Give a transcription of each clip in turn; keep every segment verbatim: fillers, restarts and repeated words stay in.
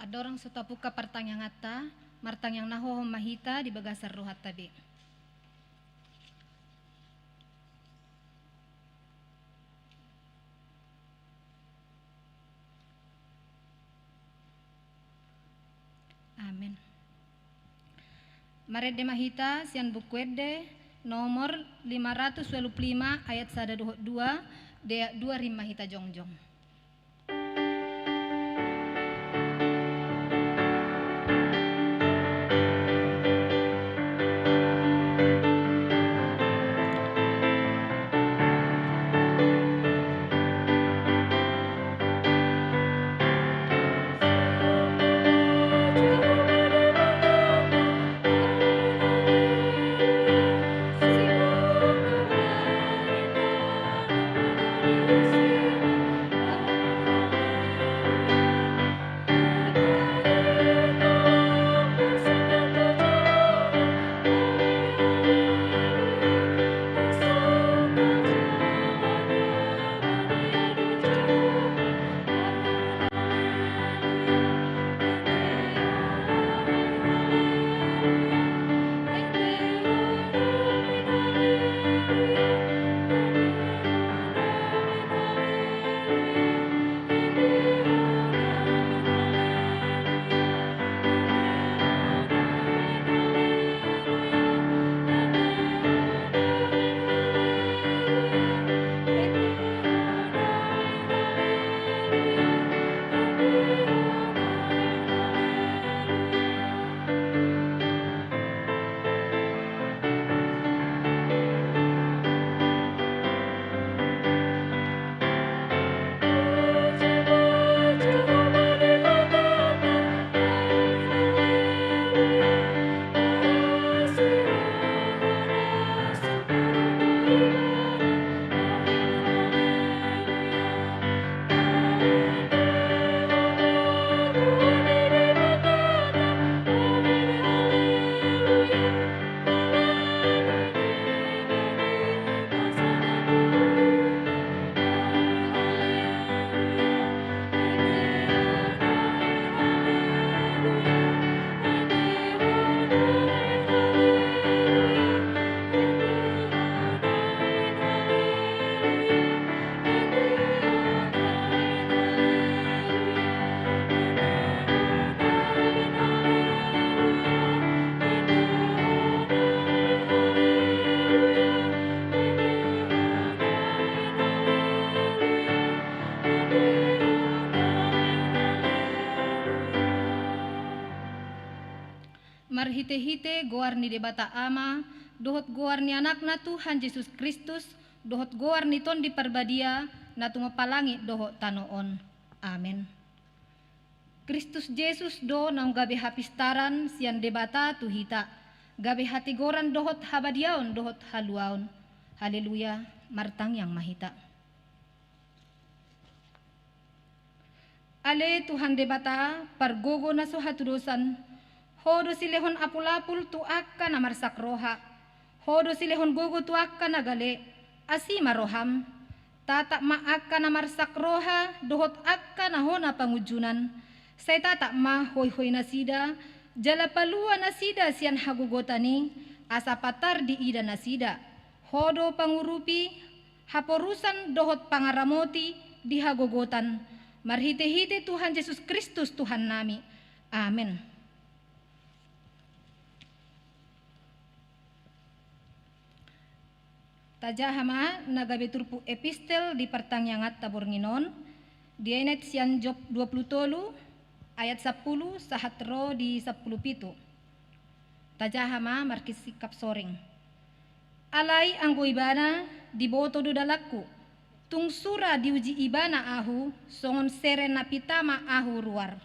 Andorang so tapungka partangianganta, martangiang na hohom ma hita di bagasan rohanta be. Amen. Marende ma hita sian Buku Ende nomor lima ratus ualu pulu lima, ayat sada dohot dua, deak dua rim ma hita jongjong. Marhitehite goar ni Debata Ama, dohot goar ni Anakna Tuhan Jesus Kristus, dohot goar ni Tondi Parbadia, na tumompa langit dohot tano on. Amen. Kristus Jesus do naung gabe hapistaran sian Debata tu hita, gabe hatigoran dohot habadiaon dohot haluaon. Haleluya, martangiang ma hita. Ale Tuhan Debata, pargogo na so hatudosan, Ho do silehon apulapul tu angka na marsak roha, Ho do silehon gogo tu angka na gale, asi ma roham. Tatap ma angka na marsak roha dohot angka na hona pangunjunan. Sai tatap ma hoihoi nasida, jala palua nasida sian hagogotan i, asa patar diida nasida. Ho do pangurupi haporusan dohot pangaramoti di hagogotan, marhitehite Tuhan Jesus Kristus Tuhannami. Amen. Tajaha ma na gabe turpuk epistel di partangianganta borngin on, dienet sian Job dua pulu tolu ayat sampulu sahat ro di sampulu pitu. Tajaha ma marhite singkap soring. Alai anggo Ibana, diboto do dalanku, tung sura diuji Ibana ahu, songon sere na pita ma ahu ruar.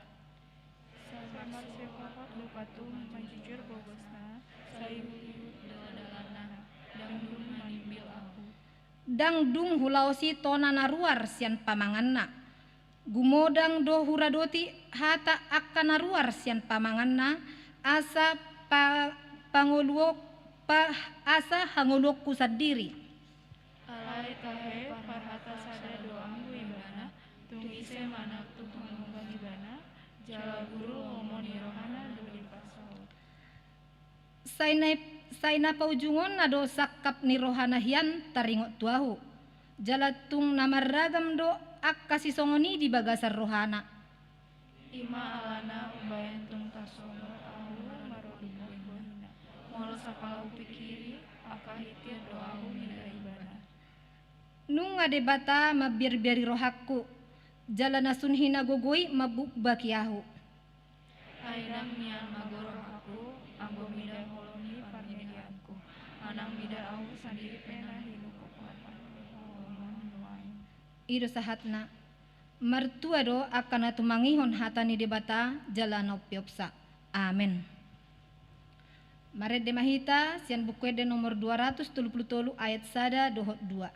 Sai marsihohot do patung manjujur bogosna, sai huihut do dalanna, ndang dung manimbil ahu. Ndang dung hulaosi tona na ruar sian pamanganna. Gumodang do huradoti hata angka na ruar sian pamanganna, asa pa-, pangoluok-, pa-, asa hangoluonku sandiri. Alai tahe parhata sada do anggo Ibana, tung ise manang tung manunggang Ibana, Jala guru lomo ni rohana do dipasaut. Sai na, sai na paujungonna do sangkap ni rohana hian taringot tu ahu. Jala tung na marragam do angka sisongon i di bagasan rohana. I ma alana umbahen tung tarsongon ahu maroloi bohina, molo sangkal hupingkiri, angka hintir do ahu mida ibana. Nunga Debata mambiarbiari rohangku, jala na sun hinagogoi mambukbaki ahu. Ai ndang nian mago rohangku, anggo mida holong ni parmedeanku, manang mida ahu sandiri pe na hinungkuk. I do sahatna. Martua do angka na tumangihon hata ni Debata jala na umpeopsa. Amen. Marende ma hita sian Buku Ende nomor dua ratus tolu pulu tolu ayat sada dohot dua.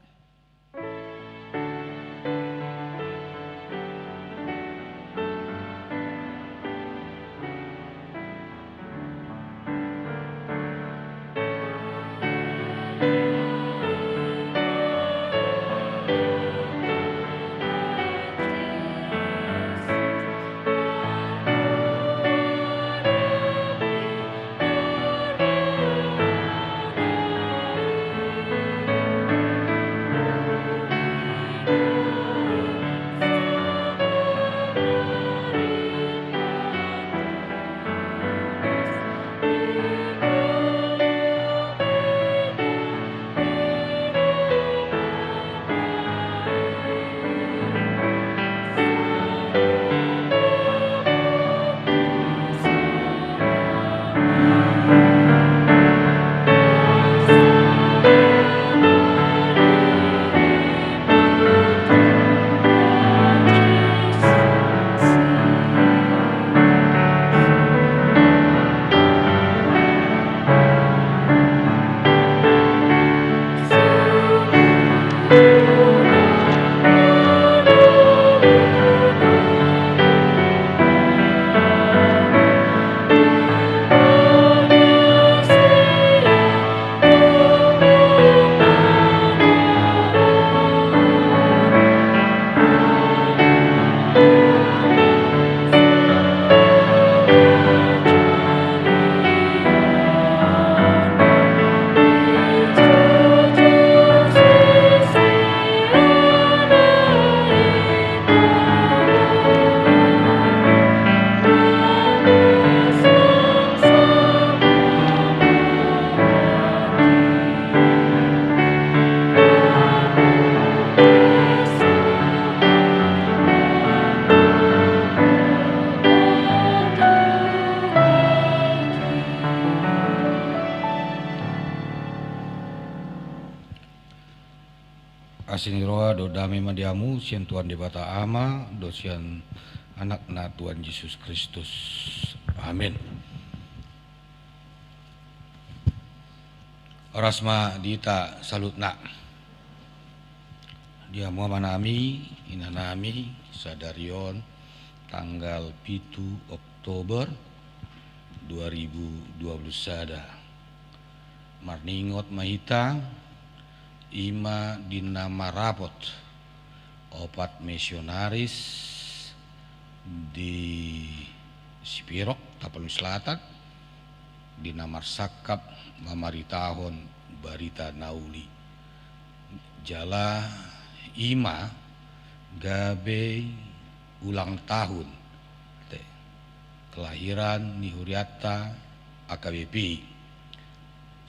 Asi ni roha dohot dame ma di hamu sian Tuhan Debata Ama dohot sian Anakna Tuhan Jesus Kristus. Amen. Horas ma di hita saluhutna. Di hamu amanami, inanami, sadari on tanggal pitu Oktober dua ribu dua puluh sada. Marningot ma hita, i ma di na marapot opat misionaris di Sipirok, Tapanuli Selatan, di na marsangkap mamaritahon barita na uli. Jala i ma gabe ulang tahun, te, kelahiran ni hurianta H K B P.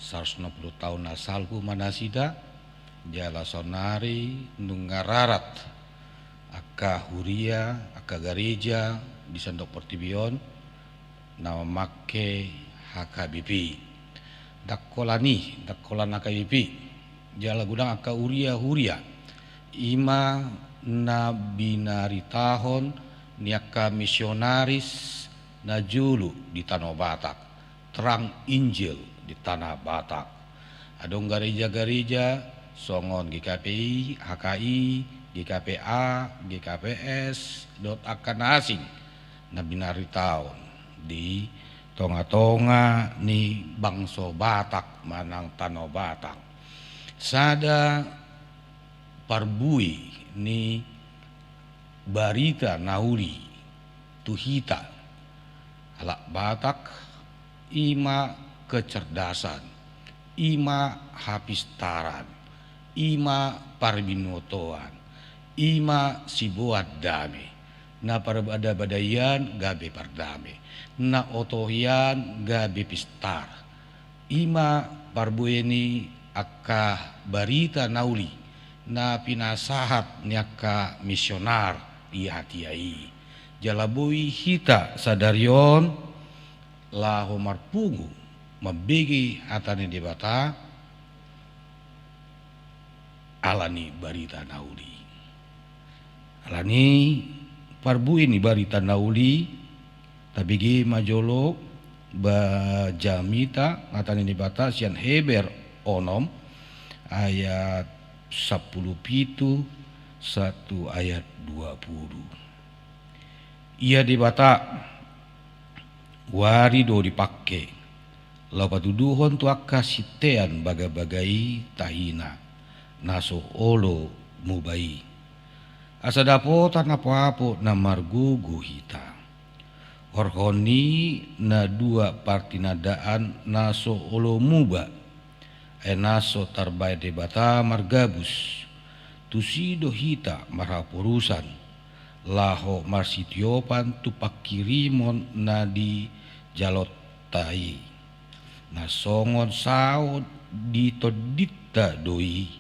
Saratus onom pulu taon na salpu ma nasida, jala saonari nunga rarat angka huria, angka gareja di sandok portibi on na mamangke H K B P. Ndang holan i, ndang holan H K B P. Jala godang angka huria-huria, i ma na binaritahon ni angka misionaris na jolo di Tano Batak, terang Injil di Tanah Batak. Adong gareja-gareja songon G K P I, H K I, G K P A, G K P S, dohot angka na asing na binaritahon di tonga-tonga ni bangso Batak manang Tano Batak. Sada parbue ni barita na uli tu hita halak Batak, i ma kecerdasan, i ma hapistaran, i ma parbinotoan, i ma siboan dame, na parbadabadaian gabe pardame, na otohian gabe pistar, i ma parbue ni angka barita na uli na pinasahat ni angka misionar di hatiha i. Jala boi hita sadari on laho marpungu mambege hata ni Debata ala ni barita na uli. Ala ni parbue ni barita na uli, tabege ma jolo ba jamita hata ni Debata sian Heber onom ayat sampulu pitu sahat tu ayat dua pulu. Ia Debata wari do dipangke laho patuduhon tu angka sintean bagabaga i tahina na so olo muba i, asa dapotan apoapo na margogo hita. Horhon ni na dua partinandaan na so olo muba, ai na so tarbaen Debata margabus, tusi do hita marhaporusan laho marsitiopan tu pangkirimon na dijalonta i. Na songon sao di tondinta do i,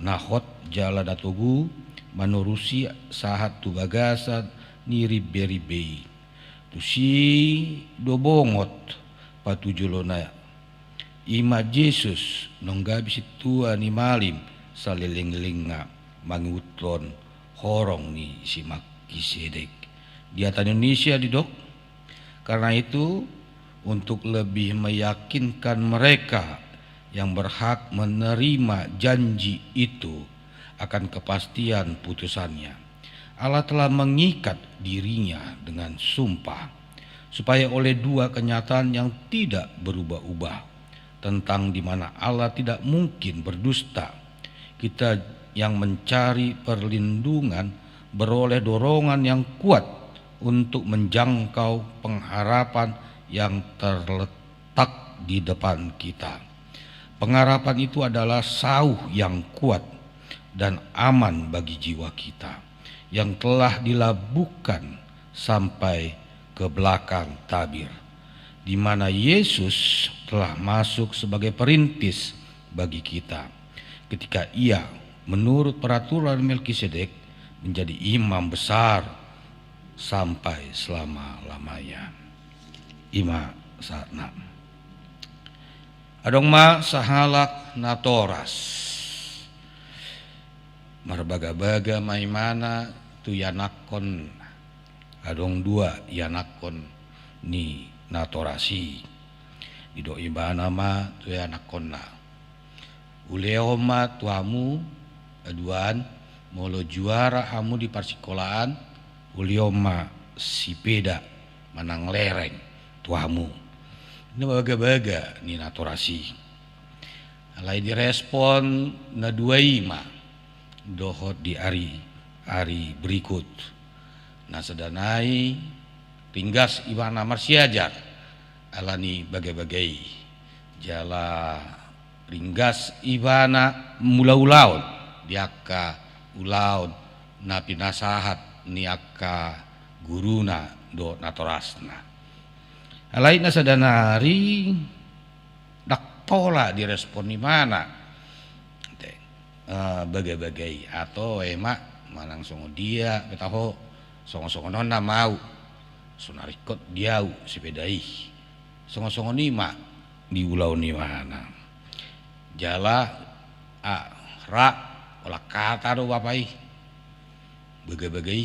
na hot jala na togu manorusi sahat tu bagasan ni rimberimbe i. Tusi do bongot patujolona, i ma Jesus nunga gabe sintua ni malim salelenglelengna mangihuthon horong ni si Melkisedek. Di hata Indonesia didok, karena itu, untuk lebih meyakinkan mereka yang berhak menerima janji itu akan kepastian putusannya, Allah telah mengikat dirinya dengan sumpah, supaya oleh dua kenyataan yang tidak berubah-ubah, tentang di mana Allah tidak mungkin berdusta, kita yang mencari perlindungan beroleh dorongan yang kuat untuk menjangkau pengharapan yang terletak di depan kita. Pengharapan itu adalah sauh yang kuat dan aman bagi jiwa kita, yang telah dilabuhkan sampai ke belakang tabir, di mana Yesus telah masuk sebagai perintis bagi kita, ketika Ia, menurut peraturan Melkisedek, menjadi imam besar sampai selama-lamanya. I ma sahatna. Adong ma sahalak natoras. Marbagabaga ma ibana tu ianakhonna. Adong dua ianakhon ni natoras i. Didok ibana ma tu ianakhonna, "Ulehon ma tu hamu, aduan, molo juara hamu di parsikolaan, ulehon ma sipeda manang lereng tu hamu." Ini bagabaga ni natoras i. Alai direspon na dua i ma dohot di ari-ari berikut. Na sada nai ringgas ibana marsiajar ala ni bagabaga i. Jala ringgas ibana mangula ulaon di angka ulaon na pinasahat ni angka guruna dohot natorasna. Alai na sada nari ndang pola direspon ibana, ate, eh, bagabaga i, atau ema manang songon dia pe taho, songon-songon on nama au, so na ringkot di au sipeda i. Songon-songon i ma di ulaon ibana. Jala, ah, ra, olat hata do bapa i. Bagabaga i,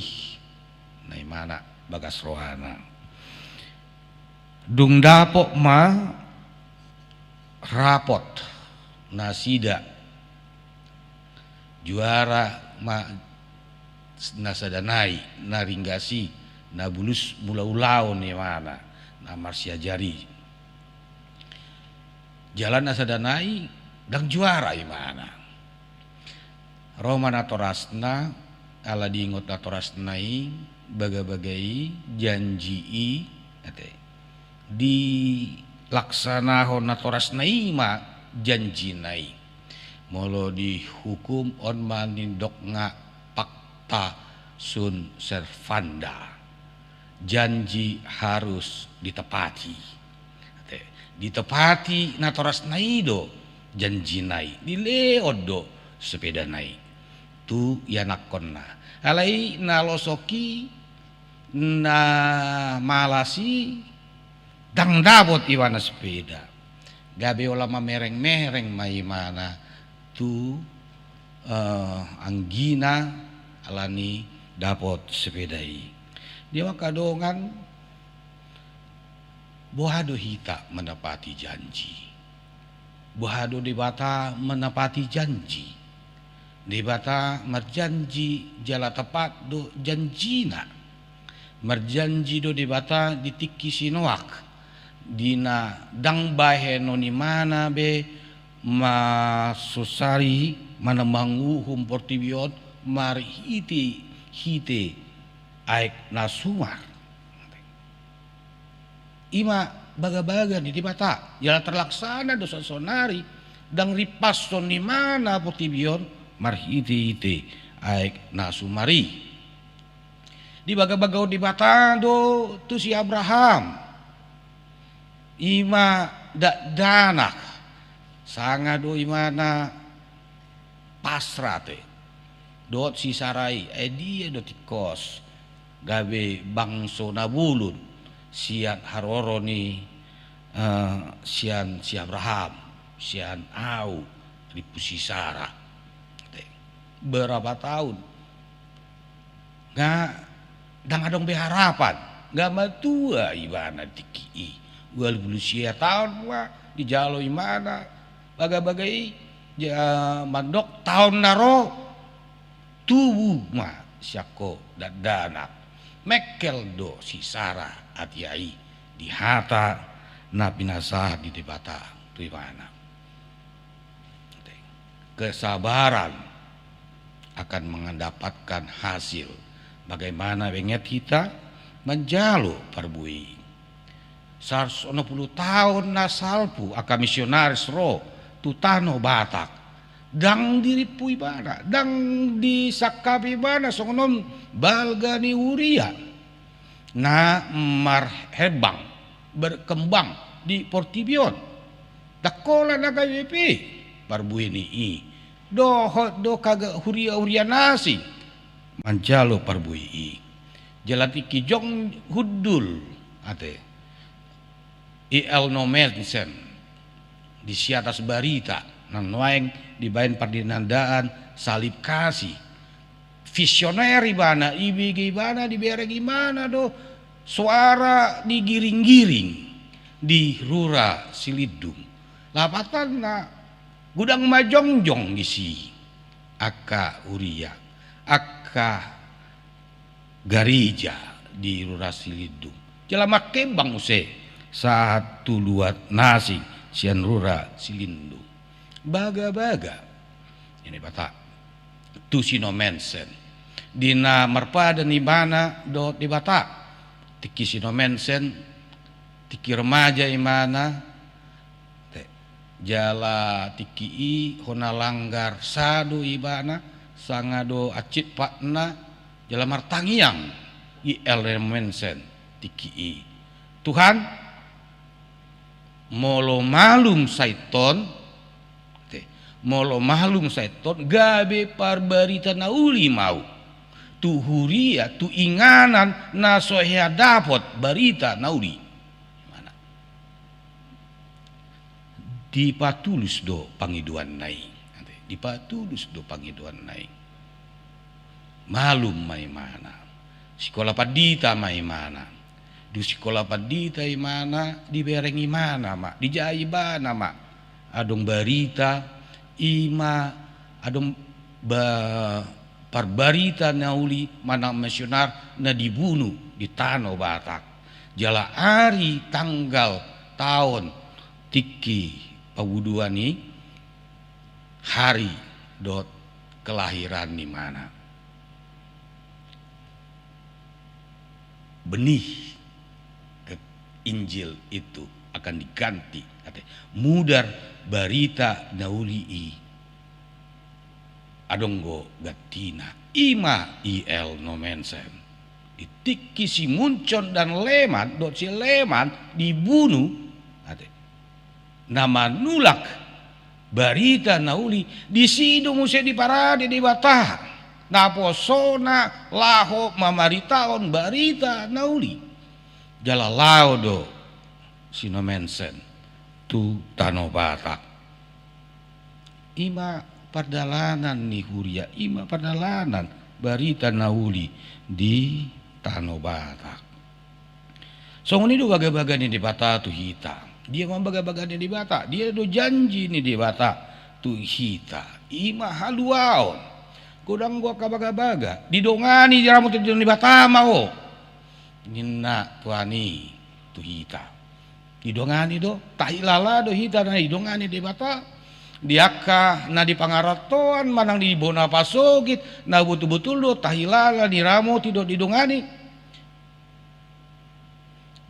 na ibana bagas rohana. Dung dapot ma rapot nasida, juara ma na sada nai, na ringgas i, na bulus mangula ulaon ibana, na marsiajar i. Jala na sada nai ndang juara ibana. Ro ma natorasna, ala diingot natorasna i, bagabaga i, janji i, ate. Dilaksanahon natorasna i ma janjina i. Molo di hukum on ma nidokna pacta sunt servanda. Janji harus ditepati. Ate, ditepati natorasna i do janjina i, dilehon do sepedana i tu ianakkonna. Alai na losok i, na malas i, ndang dapot ibana sepeda. Gabe ola mamereng-mereng ma imana tu, eh, anggina alani dapot sepeda i. Dia maka dongan, boha do hita menepati janji? Boha do Debata menepati janji? Debata marjanji jala tepat do janjina. Marjanji do Debata di tingki si Noak, di na ndang bahenon imana be marsosari, mana manguhum portibi on marhite-hite aek na sumar. I ma bagabaga ni Debata, jala terlaksana do saonari, ndang ripason imana portibi on marhite-hite aek na sumar i. Dibagabagahon Debata do tu si Abraham, i ma dakdanak, sanga do imana pasrah ate dohot si Sara i, ai dia do tingkos gabe bangso na bolon sian haroro ni, eh, sian si Abraham, sian au, rimpu si Sara. Berapa tahun? Nga ndang adong be harapan, nga matua ibana tingki i. Ualu pulu sia taon ma dijalo imana bagabaga i, ja, mandok taon na ro tubu ma sian ho dakdanak. Mengkel do si Sara atia i di hata na pinasahat ni Debata tu imana. Kesabaran akan mendapatkan hasil. Bagaimana benget hita manjalo parbue i. Saratus onom pulu taon na salpu angka misionaris ro tu tano Batak. Ndang dirimpu ibana, ndang disangkapi ibana songon on balga ni huria na marhembang, berkembang di portibi on. Ndang holan na gabe pe parbue ni i. Dohot do angka huria-huria na asing manjalo parbue i. Jala tingki jong hundul ate I L Nommensen di Si Atas Barita, na nuaeng dibaen pardinandaan salib kasih. Visioner ibana, ibege ibana, dibereng ibana do soara digiring-giring di rura Silindung. Lapatanna, godang ma jongjong disi angka huria, angka gareja di rura Silindung. Jala markembang muse sahat tu luat na asing sian rura Silindung. Bagabaga ni Debata tu si Nommensen. Di na marpadan ibana dohot Debata. Tingki si Nommensen, tingki remaja ibana, te, jala tingki i hona langgar sa do ibana, sanga do hansit patna, jala martangiang I L Nommensen tingki i. Tuhan, molo malum sahit on, te, molo malum sahit on, gabe parbarita na uli ma ahu tu huria, tu inganan na so hea dapot barita na uli. Mana? Dipatulus do pangidoanna i. Dipatulus do pangidoanna i. Malum ma imana. Sikola pandita ma imana. Dung sikola pandita imana, dibereng imana ma, dijai ibana ma adong barita, i ma adong ba-, parbarita na uli manang misionar na dibunu di tano Batak. Jala ari, tanggal, taon, tingki pabuduan i, hari dohot kelahiran ni imana. Benih ke-, Injil itu akan diganti, ate. Mudar barita na uli i adong do gantina. I ma I L Nommensen. Di tingki si Munson dan Lehmann, dohot si Lehmann dibunu, ate. Na manulak barita na uli, disi do muse diparade Debata naposona laho mamaritahon barita na uli. Jala laho do si Nommensen tu Tano Batak. I ma pardalanan ni huria, i ma pardalanan barita na uli di Tano Batak. Songon i do bagabaga ni Debata tu hita. Dia ma bagabaga ni Debata, dia do janji ni Debata tu hita. I ma haluaon. Godang do angka bagabaga, didongani, diramoti Debata ma ho, ninna Tuhan i tu hita. Didongani do, tahilala do hita na didongani Debata. Di angka na di pangarantoan manang di bona pasogit, na botul-botul do tahilala, diramoti dohot didongani.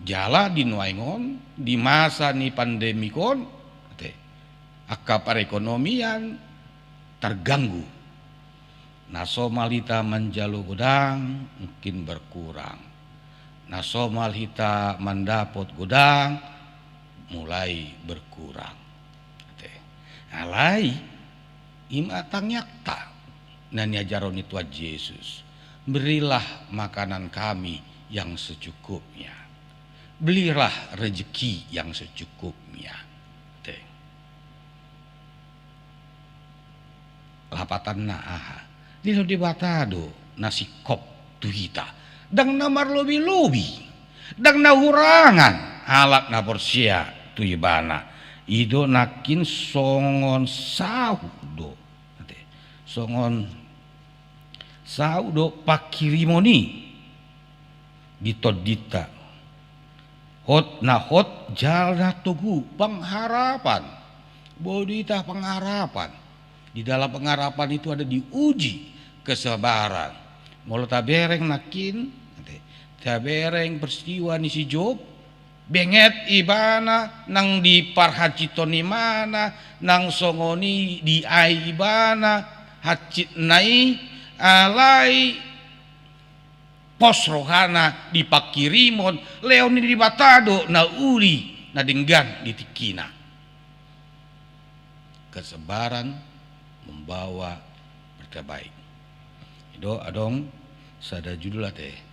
Jala di nuaeng on, di masa ni pandemik on, ate, angka perekonomian terganggu. Na somal hita manjalo godang, mungkin berkurang. Na somal hita mandapot godang, mulai berkurang. Ate. Alai, i ma tangiangta na niajarhon ni Tuhan Jesus. Berilah makanan kami yang secukupnya. Berilah rezeki yang secukupnya. Ate. Lapatanna aha? Dilehon Debata do na singkop tu hita. Ndang na marlobi-lobi, ndang na hurangan halak na porsea tu Ibana. I do nangkin songon saut do. Ate. Songon saut do panghirimon i di tondinta. Hot, na hot jala na togu, pengharapan. Boi do hita pengharapan. Di dalam pengharapan itu ada diuji kesabaran. Molo tabereng nangkin, tabereng peristiwa ni si Job, benget ibana nang diparhansiton ibana, nang songon i diae ibana hansitna i, alai pos rohana di panghirimon, lehon ni Debata do na uli na denggan di tingkina. Kesabaran membawa berita baik. I do adong sada judul, ate.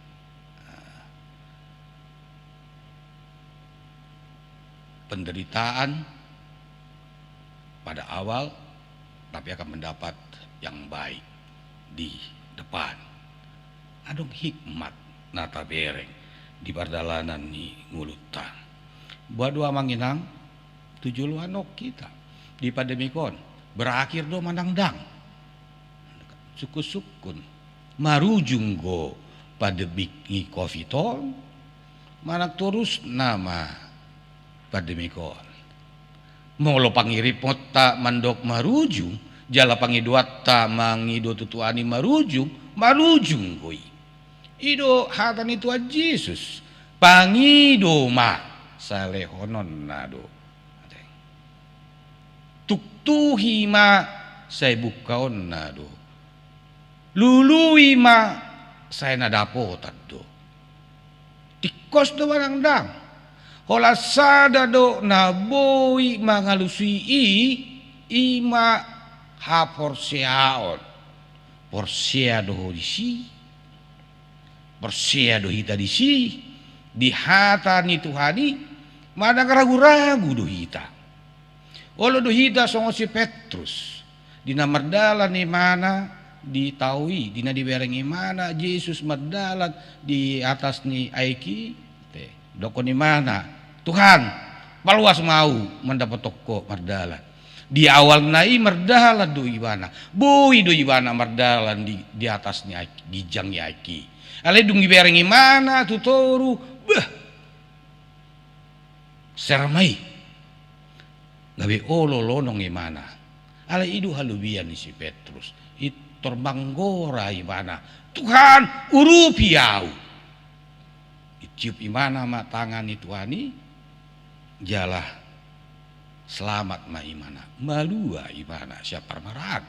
Penderitaan pada awal, tapi akan mendapat yang baik di depan. Adong hikmat na tabereng di pardalanan ni ngolunta. Boha do, amang inang, tu joloan on hita di pandemik on, berakhir do manang ndang? Sungkun-sungkun, marujung do pandemik ni covid on, manang torusna ma pandemik on? Molo pangiriponta mandok marujung, jala pangidoanta mangido tu Tuhan i marujung, marujung do i. I do hata ni Tuhan Jesus, pangido ma, sai lehononna do. Tuktuhi ma, sai bungkaonna do. Lului ma, sai na dapotan do. Tingkos do manang ndang? Holan sada do na boi mangalusi i, i ma haporseaon. Porsea do ho disi, porsea do hita disi, di hata ni Tuhan i, manang ragu-ragu do hita? Olo do hita songon si Petrus, di na mardalan ibana di tao i, di na dibereng ibana Jesus mardalan di atas ni aek i, ate, didok ibana, Tuhan, paloas ma ahu mandapothon ho mardalan. Di awalna i mardalan do ibana, boi do ibana mardalan di, di atas ni aek, ginjang ni aek i. Alai dung dibereng ibana tu toru, bah, ser ma i. Gabe olo lonong ibana. Alai i do halobian ni si Petrus. Pintor manggora ibana, Tuhan, urupi ahu. Diciup ibana ma tangan ni Tuhan i, jala selamat ma ibana, malua ibana sian parmaraan.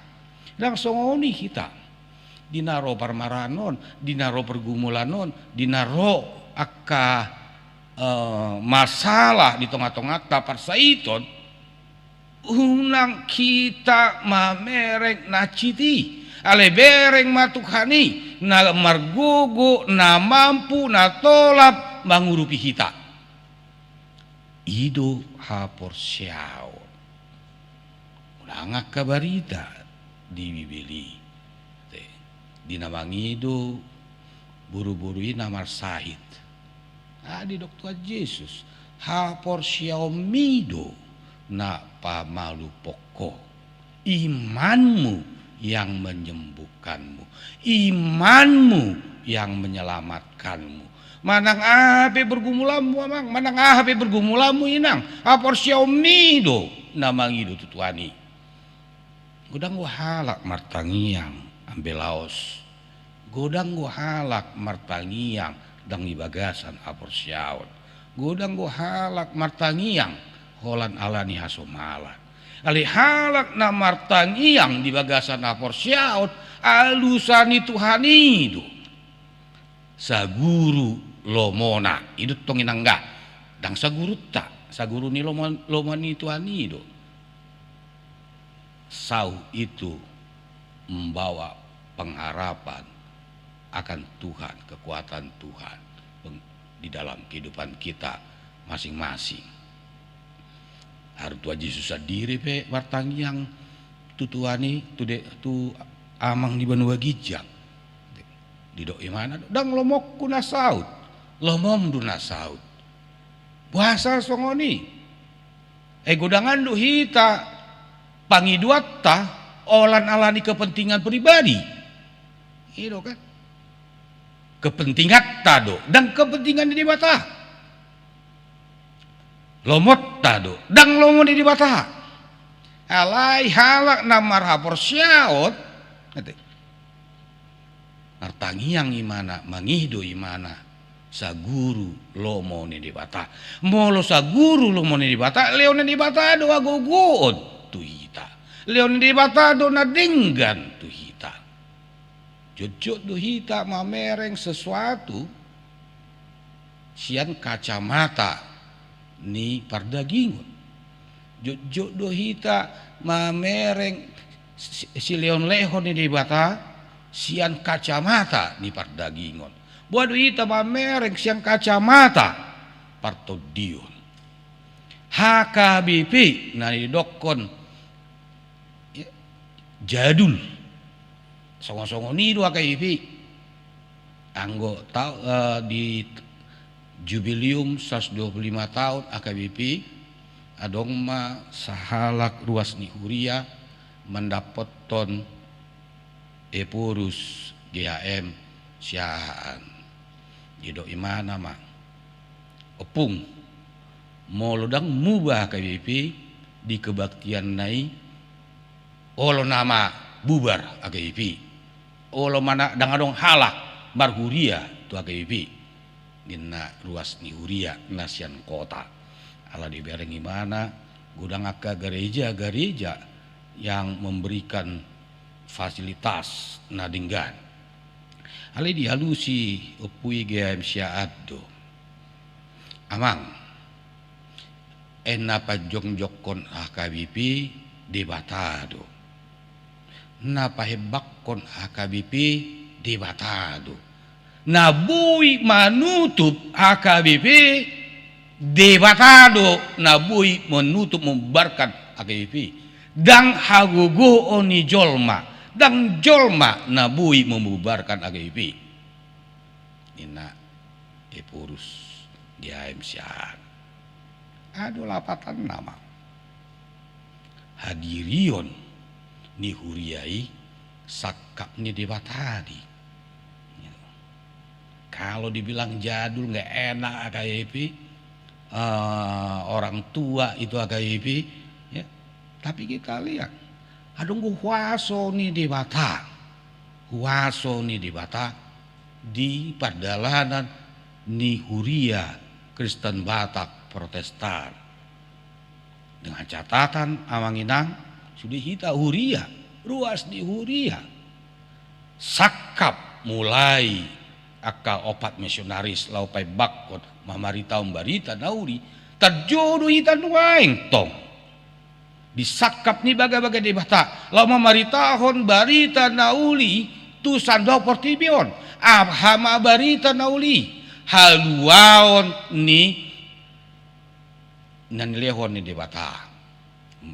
Ndang songon i hita. Di na ro parmaraan on, di na ro pergumulan on, di na ro angka, eh, masalah di tonga-tonganta parsaiton, unang hita mamereng na citi, alai bereng ma Tuhan i, na margogo, na mampu, na tolap mangurupi hita. I do haporseaon. Unang angka barita di Bibel i. Te, di na mangido boru-boru i na marsahit. Ah, didok Tuhan Jesus, haporseaonmi do na pamalumhon ho. Imanmu yang menyembuhkanmu. Imanmu yang menyelamatkanmu. Manang aha pe pergumulanmu, amang, manang aha pe pergumulanmu, inang, haporseaonmi do na mangido tu Tuhan i. Godang do halak martangiang, ambe laos. Godang do halak martangiang ndang di bagasan haporseaon. Godang do halak martangiang holan ala ni hasomalan. Alai halak na martangiang di bagasan haporseaon, alusan ni Tuhan i do saguru lomona. I do tong, inang, da. Ndang sagurunta, saguru ni lomo, lomo ni Tuhan i do. Sauh itu membawa pengharapan akan Tuhan, kekuatan Tuhan peng-, di dalam kehidupan kita masing-masing. Haru Tuhan Jesus sandiri pe martangiang tu Tuhan i, tu de-, tu Amang di banua ginjang. Didok ibana, ndang lomongku na saut, lomom do na saut. Boasa songon i? Eh, godangan do hita pangidoanta holan ala ni kepentingan pribadi. I do kan? Kepentinganta do, ndang kepentingan ni Debata. Lomonta do, ndang lomo ni Debata. Alai halak na marhaporseaon, ate. Martangiang ibana, mangido ibana, saguru lomo ni Debata. Molo saguru lomo ni Debata, lehon ni Debata do hagogoon tu hita. Lehon ni Debata do na denggan tu hita. Jotjot do hita mamereng sesuatu sian kacamata ni pardagingon. Jotjot do hita mamereng si-, silehonlehon ni Debata sian kacamata ni pardagingon. Boha do hita mamereng sian kacamata partondion. H K B P na nidokkon, ya, jadul. Songon-songon i do H K B P. Anggo tau, eh, di jubilium saratus dua pulu lima taon H K B P, adong ma sahalak ruas ni huria mandapothon Ephorus G H M Siahaan. Didok ibana ma, Ompung, molo ndang muba H K B P di kebaktianna i, olo nama bubar H K B P. Olo ma na ndang adong halak marhuria tu H K B P, ninna ruas ni huria na sian kota. Ala dibereng ibana, godang angka gareja-gareja yang memberikan fasilitas na denggan. Alai dialusi Ompu i G H M Siahaan do, Amang, eh, na pajongjongkon H K B P Debata do. Na pahembangkon H K B P Debata do. Na boi manutup H K B P Debata do, na boi manutup, membubarkan H K B P. Ndang hagogoon ni jolma, ndang jolma na boi membubarkan H K B P. Ninna Ephorus G H M Siahaan. Adong lapatanna ma. Hadirion ni huria i sangkap ni Debata do i. Kalau dibilang jadul, nggak enak H K B P, eh, orang tua itu H K B P, ya. Tapi kita lihat, adong do huaso ni Debata. Huaso ni Debata di pardalanan ni huria Kristen Batak Protestan. Dengan catatan, amang inang, sude hita huria, ruas ni huria. Sangkap mulai angka opat misionaris laho paimbanghon mamaritahon barita na uli, tarjou do hita nuaeng tong di sangkap ni bagabaga Debata laho mamaritahon barita na uli tu sandok portibi on. Aha ma barita na uli? Haluaon ni na nilehon ni Debata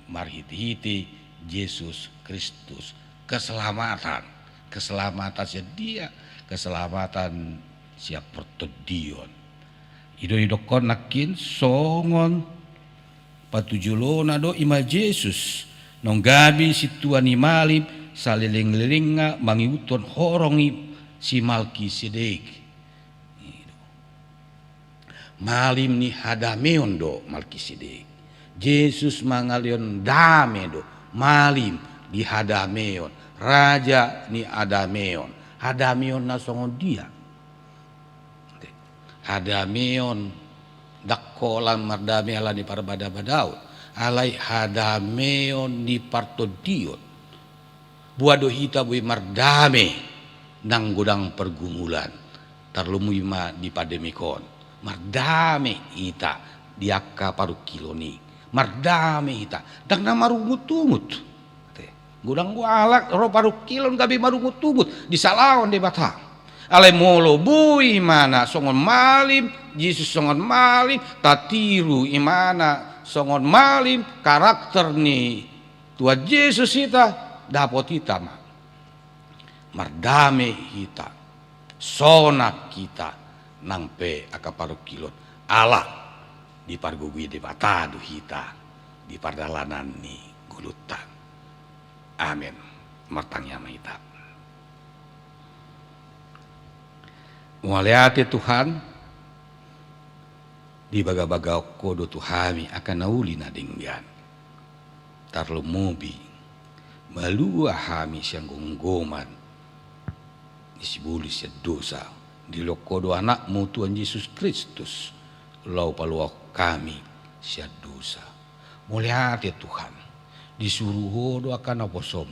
marhitehite Jesus Kristus. Keselamatan. Keselamatan sian dia? Keselamatan sian partondion. I do didokkon nangkin songon patujolona do, i ma Jesus naung gabe sintua ni malim salelenglelengna mangihuthon horong ni si Malkisedek. Malim ni hadameon do Malkisedek. Jesus mangalehon dame do, malim di hadameon, raja ni hadameon. Hadameon na songon dia? Hadameon, ndang holan mardame ala ni parbadabadaon, alai hadameon ni partondion. Boha do hita boi mardame nang godang pergumulan, tarlumobi ma di pandemik on? Mardame hita di angka parungkilon i, mardame hita, ndang na marungutungut. Te, godang do halak ro parungkilon gabe marungutungut, disalahon Debata. Alai molo boi imana songon malim, Jesus songon malim, tatiru imana songon malim, karakter ni Tuhan Jesus hita, dapot hita ma mardame hita, sonang hita, nang pe angka parungkilon, ala dipargogoi Debata do hita di pardalanan ni ngolunta. Amen. Martangiang ma hita. Mauliate Tuhan, dibagabagahon Ho do tu hami angka na uli na denggan. Tarlumobi malua hami sian gomgoman ni sibolis sian dosa. Dilehon Ho do Anakmu Tuhan Jesus Kristus laho paluahon hami sian dosa. Mauliate Tuhan, disuru Ho do angka naposoM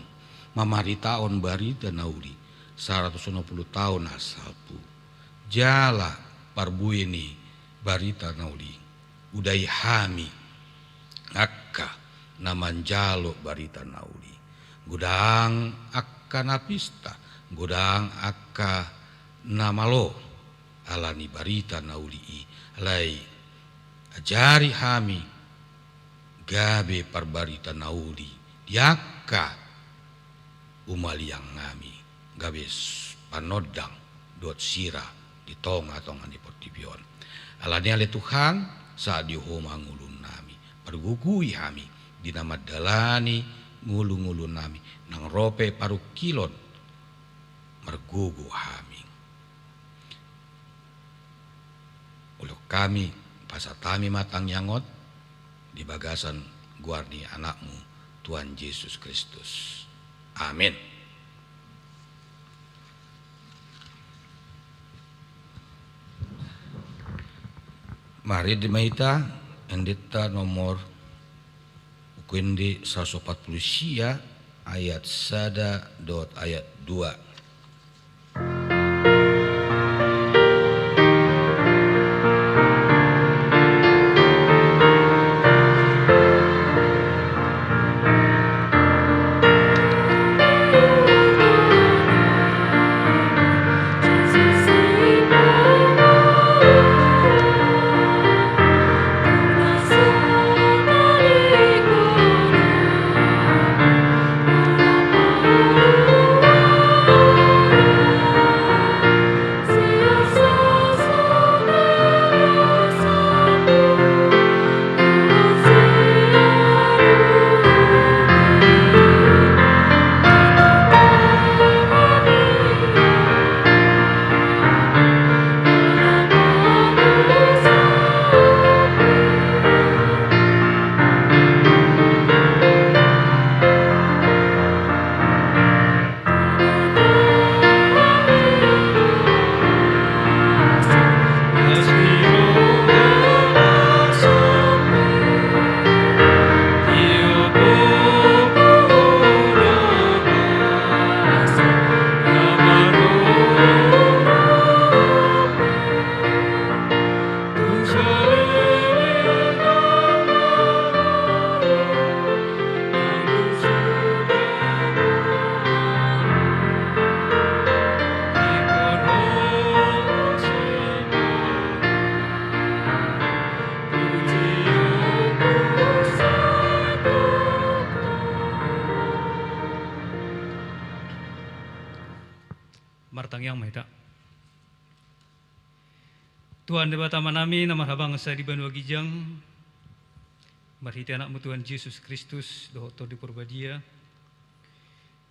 mamaritahon barita na uli saratus onom pulu taon na salpu. Jala parbue ni barita na uli, udahi hami angka na manjalo barita na uli. Godang angka na pista, godang angka na malo ala ni barita na uli i. Alai ajari hami gabe parbarita na uli di angka humaliang nami, gabe s-, panondang dohot sira di tongatonga ni portibi on. Alani i ale Tuhan, sahat di Ho ma ngolunami, pargogoi hami di na mandalani ngolungolunami, nang ro pe parungkilon margogo hami. Ulaon hami, pasahat hami ma tangiang on di bagasan goar ni Anakmu Tuhan Jesus Kristus. Amen. Marende ma hita endenta nomor Buku Ende saratus opat pulu sia, ayat sada dohot ayat dua. Tangiang ma hita. Tuhan Debata Amanami na marhabangsa di banua ginjang, marhite Anakmu Tuhan Jesus Kristus dohot Tondi Porbadia,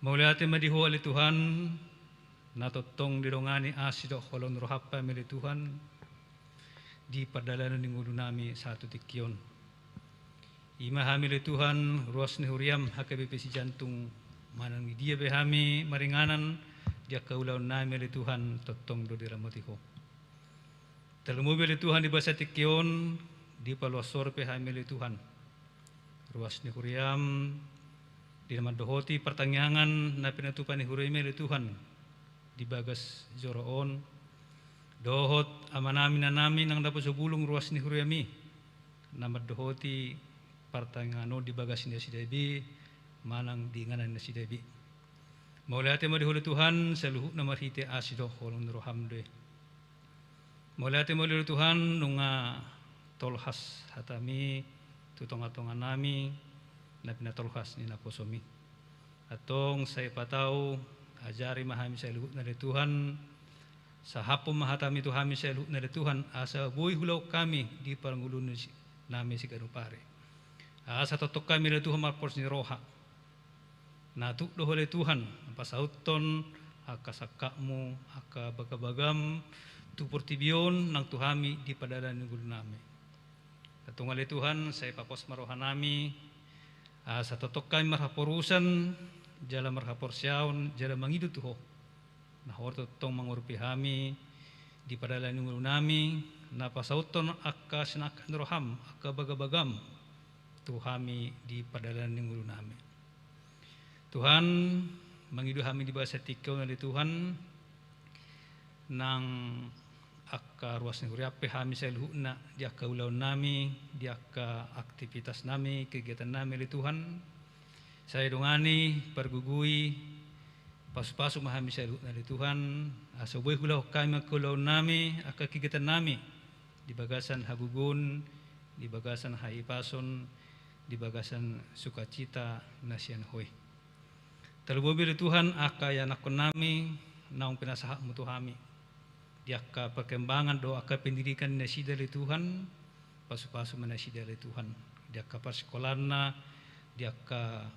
mauliate ma di Ho ale Tuhan, na tongtong didongani asi dohot holong ni roham hami ale Tuhan, di pardalanan ni ngolunami sahat tu tingki on. I ma hami ale Tuhan, ruas ni huriam H K B P Sijantung, manang di dia pe hami maringanan di angka ulaonnami ale Tuhan, tongtong do diramoti Ho. Tarlumobi ale Tuhan di bagasan tingki on, di paluas roha pe hami ale Tuhan, ruas ni huriam, di na mandohoti partangiangan na pinatupa ni huriami ale Tuhan, di bagas joro on, dohot amanami inanami nang dapot so bulung ruas ni huriami, na mandohoti partangiangan on di bagas ni nasida be, manang di inganan ni nasida be. Mauliate ma di Ho ale Tuhan, saluhutna marhite asi dohot holong ni roham do i. Mauliate ma di Ho ale Tuhan, nunga tolhas hatami tu tongatonganami, na pinatolhas ni naposomi. Antong sai patau, ajari ma hami saluhutna ale Tuhan, sahaphon ma hatami tu hami saluhutna ale Tuhan, asa boi huulahon hami di parngoluonnami siganup ari. Asa tongtong hami ale Tuhan marpos ni roha. Na tuk do Ho ale Tuhan, pasauthon angka sangkapmu, angka bagabagam, tu portibi on nang tu hami di pardalanan ni ngolunami. Antong ale Tuhan, sai papos ma rohanami, asa tongtong hami marhaporusan, jala marhaporseaon, jala mangido tu Ho. Na Ho do tongtong mangurupi hami, di pardalanan ni ngolunami, na pasauthon angka sinangkap ni roham, angka bagabagam, tu hami di pardalanan ni ngolunami. Tuhan, mangido hami di bagasan tingki on ale Tuhan, nang angka ruas ni huriam pe hami saluhutna di angka ulaonnami, di angka aktivitasnami, kegiatannami ale Tuhan. Sai dongani, pargogoi, pasupasu ma hami saluhutna ale Tuhan, asa boi huulahon hami angka ulaonnami, angka kegiatannami, di bagasan hagogoon, di bagasan hahipason, di bagasan sukacita na sian Ho i. Tarlumobi ale Tuhan angka ianakkonnami naung pinasahatmu tu hami. Di angka perkembangan dohot angka pendidikan ni nasida ale Tuhan, pasupasu ma nasida ale Tuhan. Di angka parsikolaanna, di angka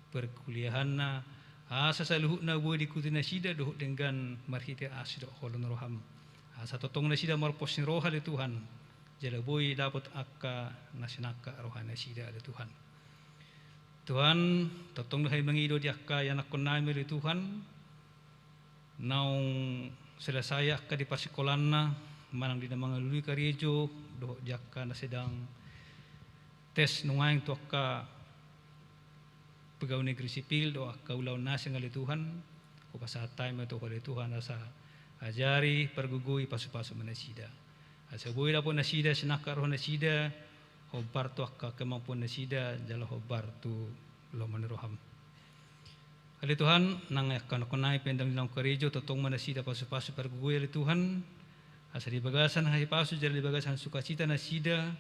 perkuliahanna, asa saluhutna boi diikuti nasida dohot denggan marhite asi dohot holong ni roham. Asa tongtong nasida marpos ni roha ale Tuhan, jala boi dapot angka na sinangkap roha nasida ale Tuhan. Tuhan, tongtong do hami mangido di angka ianakkonnami ale Tuhan, naung selesai angka di parsikolaanna, manang di na mangalului karejo, dohot di angka na sedang tes nuaeng tu angka pegawai negeri sipil dohot angka ulaon na asing ale Tuhan, hupasahat hami ma tu Ho ale Tuhan asa ajari, pargogoi, pasupasu ma nasida. Asa boi dapot nasida sinangkap roha nasida, hombar tu angka kemampuan nasida, jala hombar tu lomo ni roham. Ale Tuhan, nang angka ianakkonnami pe ndang di naung karejo, tongtong ma nasida pasupasu pargogoi ale Tuhan, asa di bagasan hahipason jala di bagasan sukacita nasida,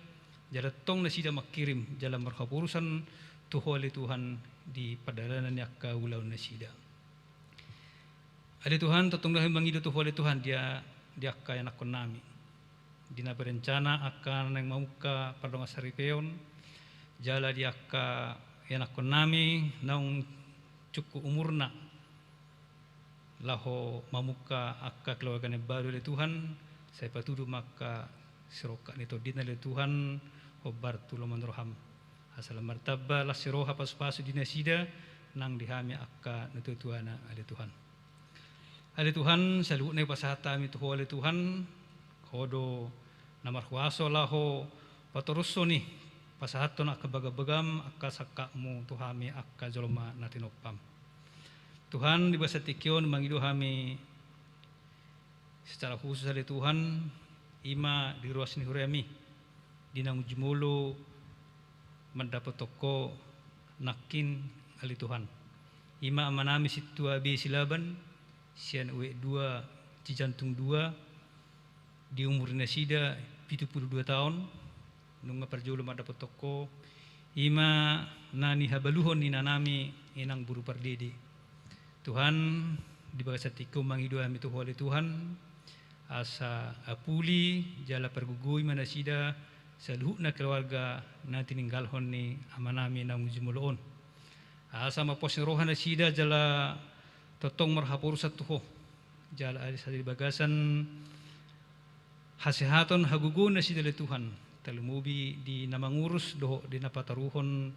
jala tong nasida mangkirim, jala marhaporusan tu Ho ale Tuhan di pardalanan ni angka ulaon nasida. Ale Tuhan, tongtong do hami mangido tu Ho ale Tuhan di a-, di angka ianakkonnami. Di na berencana angka naeng mamungka pardongansaripeon, jala di angka ianakkonnami naung cukup umurna laho mamungka angka keluarga na baru ale Tuhan, sai patudu ma angka sirongkap ni tondinna ale Tuhan, hombar tu lomo ni roham. Asa lam martamba las ni roha pasupasu di nasida, nang di hami angka natuatuana ale Tuhan. Ale Tuhan, saluhutna hupasahat hami tu Ho ale Tuhan, Ho do na marhuaso laho patorushon i, pasahathon angka bagabagam, angka sangkapmu tu hami angka jolma na tinompam. Tuhan, di bagasan tingki on mangido hami secara khusus ale Tuhan, i ma di ruas ni huriami, di naung jumolo mandapothon Ho nangkin ale Tuhan. I ma amanami Sintua B Silaban, sian U E dua Cijantung dua, di umur ni nasida pitu pulu dua taon, nunga parjolo mandapothon Ho, i ma na nihabaluhon ni inanami Inang Boru Pardede. Tuhan, Di bagasan tingki on mangido hami tu Ho ale Tuhan, asa apuli jala pargogoi ma nasida saluhutna keluarga na tininggalhon ni amanami naung jumolo on. Asa ma pos ni roha nasida jala tongtong marhaporusan tu Ho. Jala asa di bagasan hasehaton hagogoon nasida ale Tuhan, tarlumobi di na mangurus dohot di na patoruhon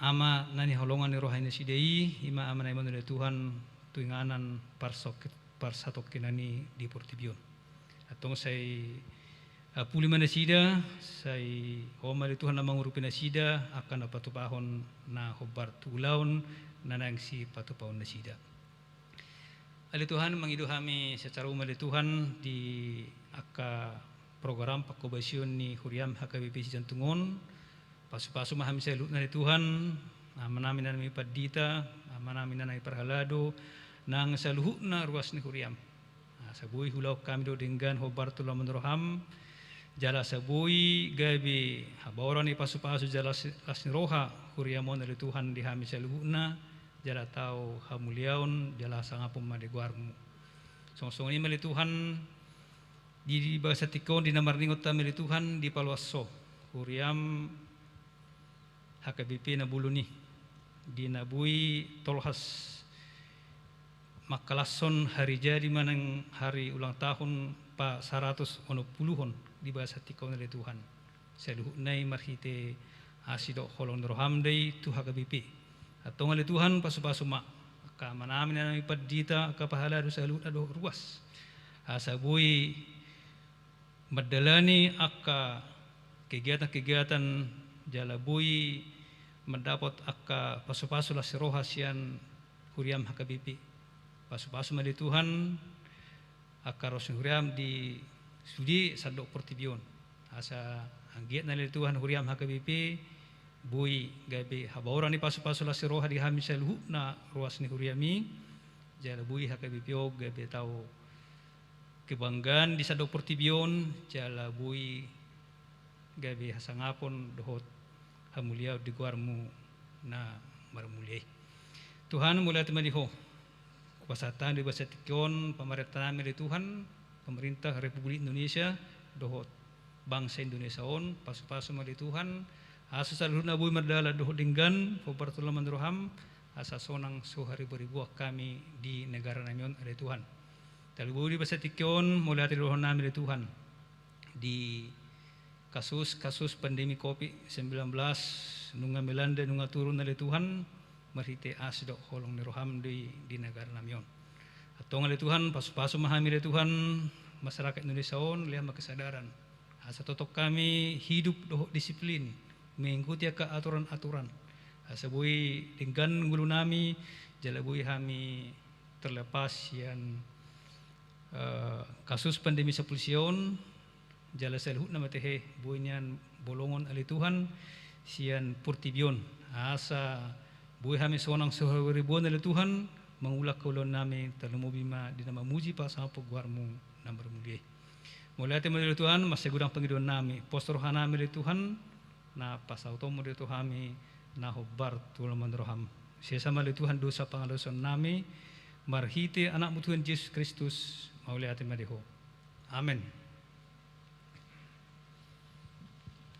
ama na nihaholongan ni roha nasida i, i ma ama na imaon ale Tuhan tu inganan parsok-, parsatongkinan i di portibi on. Antong sai, ah, puli ma nasida, sai Ho ma ale Tuhan na mangurupi nasida angka na patupahon na hombar tu ulaon na naeng sipatupaon nasida. Ale Tuhan, mangido hami secara umum ale Tuhan di angka program pangkobasion ni huriam H K B P Sijantung on. Pasupasu ma hami saluhutna ale Tuhan, amanami na naeng pandita, amanami na naeng parhalado, nang saluhutna ruas ni huriam. Asa boi huulahon hami do denggan hombar tu lomo ni roham, jala asa boi gabe habaoran ni pasupasu jala las, las ni roha huriam on ale Tuhan di hami saluhutna, jala tau hamuliaon jala hasangapon ma di goarmu. Songon songon i ma ale Tuhan, di, di bagasan tingki on di na marningot hami ale Tuhan, dipaloas Ho huriam H K B P na bolon i, di na boi tolhas mangkalashon hari jadi manang hari ulang tahun pasaratus onom puluhon di bagasan tingki on ale Tuhan. Saluhutna i marhite asi dohot holong ni roham do i tu H K B P. Antong ale Tuhan, pasupasu ma angka amanami na naeng pandita, angka parhalado saluhutna dohot ruas. Asa boi mandalani angka kegiatan-kegiatan jala boi mandapot angka pasupasu las ni roha sian huriam H K B P. Pasupasu ma ale Tuhan angka ruas ni huriam di sude sandok portibi on. Asa anggiat na ale Tuhan huriam H K B P boi gabe habaoran ni pasupasu las ni roha di hami saluhutna ruas ni huriam i, jala boi H K B P on gabe tau kebanggaan di sandok portibi on, jala boi gabe hasangapon dohot hamuliaon di goarmu na marmulia i. Tuhan, mauliate ma di Ho. Hupasahat hami di bagasan tingki on pamarentanami ale Tuhan, pemerintah Republik Indonesia dohot bangsa Indonesia on, pasupasu ma ale Tuhan, asa saluhutna boi mardalan dohot denggan hombar tu lomo ni roham, asa sonang so hariboriboan hami di negaranami on ale Tuhan. Tarlumobi di bagasan tingki on, mauliate do dohononnami ale Tuhan di kasus-kasus pandemi covid sembilan belas nunga melanda, nunga turun ale Tuhan, marhite asi dohot holong ni roham do i di negaranami on. Antong ale Tuhan, pasupasu ma hami ale Tuhan, masyarakat Indonesia on, lehon ma kesadaran. Asa tongtong hami hidup dohot disiplin, mengikuti angka aturan-aturan. Asa boi denggan ngolunami, jala boi hami terlepas sian, eh, kasus pandemi sampulu sia on, jala saluhutna ma tahe boi nian bolongon ale Tuhan, sian portibi on. Asa boi hami sonang so hariboriboan ale Tuhan, mangula ulaonnami, tarlumobi ma di na mamuji pasahathon goarmu na marmulia i. Mauliate ma di Ho ale Tuhan, mansai godang pangidoannami, pos rohanami ale Tuhan, na pasautonmu do tu hami na hombar tu lomo ni roham. Sesa ma ale Tuhan dosa pangalaosionnami, marhite Anakmu Tuhan Jesus Kristus, mauliate ma di Ho. Amen.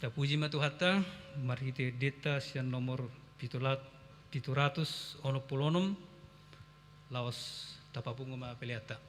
Tapuji ma Tuhanta, marhite endenta sian nomor pitu lat-, pitu ratus onom pulu onom, laos tapapungu ma peleanta.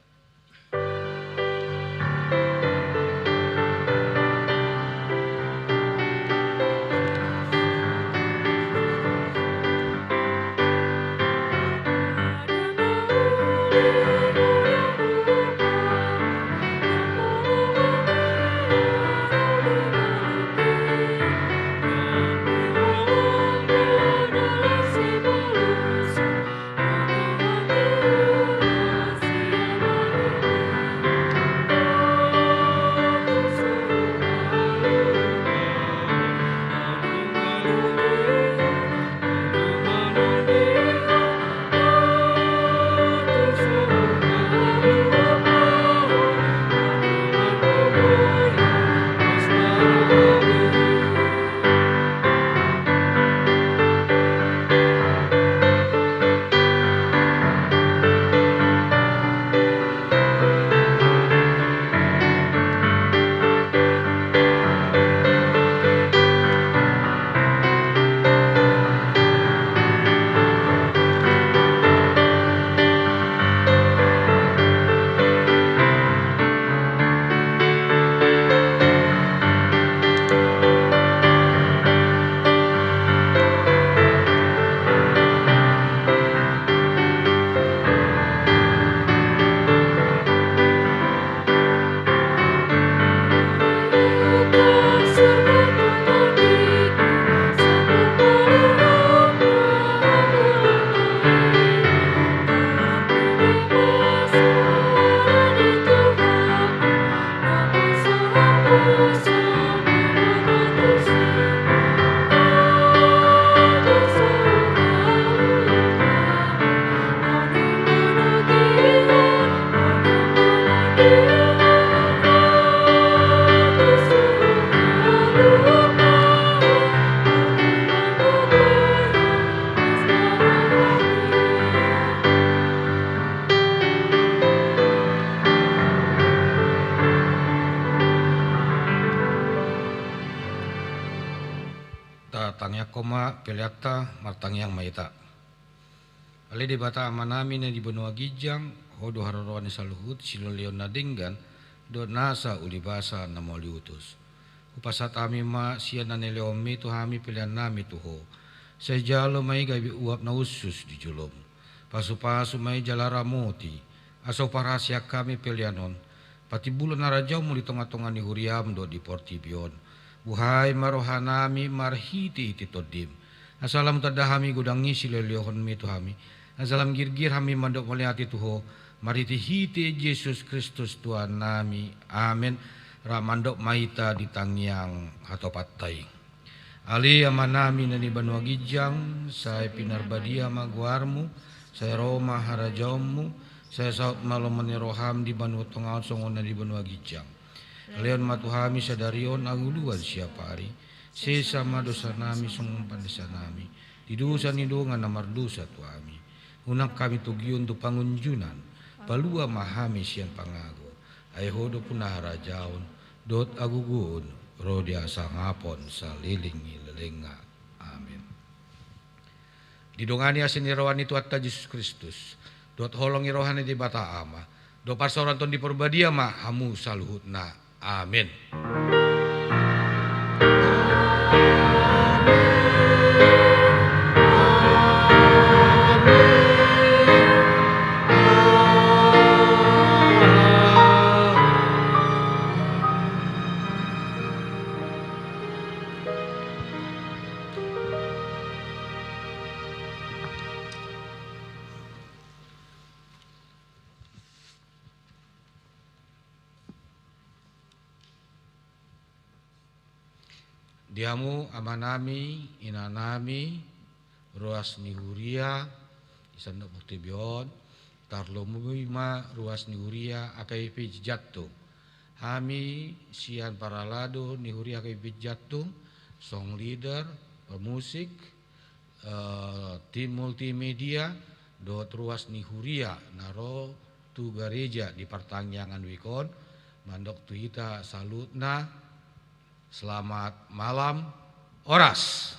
Peleanta, martangiang ma hita. Ale Debata Amanami na di banua ginjang, Ho do haroroan ni saluhut silehonlehon na denggan dohot nasa ulibasa na mauliutus. Hupasahat hami ma sian na nilehonMi tu hami peleannami tu Ho. Sai jalo ma i gabe uap na hushus di joloM. Pasupasu ma i jala ramoti, asa huparhaseang hami pelean on patimbulhon harajaonMu di tongatonga ni huriaM dohot di portibi on. Buhai ma rohanami marhitehite TondiM, asa lam tanda hami godang i silehonlehonMi tu hami, asa lam girgir hami mandok mauliate tu Ho, marhitehite Jesus Kristus Tuhannami. Amen. Rap mandok ma hita di tangiang hatopanta i. Ale Amanami na di banua ginjang, sai pinarbadia ma goarMu, sai ro ma harajaonMu, sai saut ma lomo ni rohaM di banua tonga on songon na di banua ginjang. Lehon ma tu hami sadari on hangoluan siapari, sesa ma dosanami songon panesanami di dosa ni dongan na mardosa tu hami. Unang hami togihon tu pangunjunan, palua ma hami sian pangago. Ai Ho do puna harajaon dohot hagogoon ro di hasangapon saleleng ni lelengna. Amen. Didongani asi ni roha ni Tuhanta Jesus Kristus dohot holong ni roha ni Debata Ama dohot parsaoran Tondi Parbadia ma hamu saluhutna. Amen. Di hamu amanami, inanami, ruas ni huria di sandok portibi on, tarlumobi ma ruas ni huria H K B P Jantung. Hami sian parhalado ni huria H K B P Jantung, song leader, pemusik, eh, tim multimedia, dohot ruas ni huria na ro tu gareja di partangiangan wik on, mandok tu hita saluhutna, selamat malam, horas.